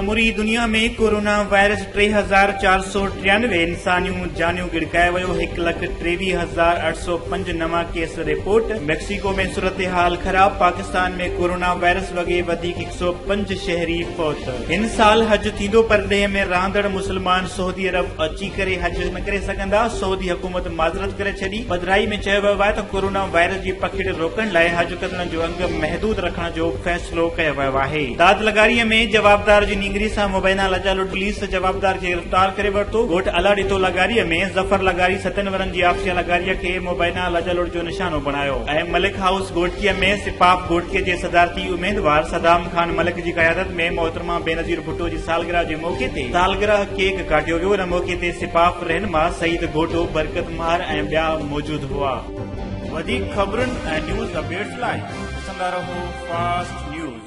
سموري دنيا ۾ corona virus 3493 انسانيون جانيون ڳڙڪائي ويو، 1,23,805 نوان ڪيس رپورٽ، ميڪسيڪو ۾ صورتحال خراب، پاڪستان ۾ ڪورونا وائرس وڳي وڌيڪ 105 شهري فوت. هن سال حج ٿيندو، پرڏيهه ۾ رهندڙ مسلمان سعودي عرب اچي ڪري حج نه ڪري سگهندا، سعودي حڪومت معذرت ڪري ڇڏي، پڌرائي ۾ چيو ويو آهي ته ڪورونا وائرس جي پکيڙ روڪڻ لاء حج ڪندڙن جو انگ محدود رکڻ جو فيصلو ڪيو ويو آهي. داد لغاري ۾ جوابدار جي نينگري سان مبينا لڄالوٽ، پوليس جوابدار کي گرفتار ڪري ورتو، ڳوٺ الاڏتو لغاري ۾ ظفر لغاري ستن ورهن جي آفسيا لغاري کي مبينا لڄالوٽ جو نشانو بڻايو ۽ ملڪ هائوس گهوٽڪي ۾ سپاف گهوٽڪي جي صدارتي اميدوار صدام خان ملڪ جي قيادت ۾ محترمه بينظير ڀٽو جي سالگرهه جي موقعي تي سالگرهه ڪيڪ ڪاٽيو ويو ان موقعي تي سپاف رهنما سعيد گهوٽو، برڪت مهر ۽ ٻيا موجود هئا. وڌيڪ خبرن ۽ نيوز اپڊيٽس لاء ڏسندا رهو فاسٽ نيوز.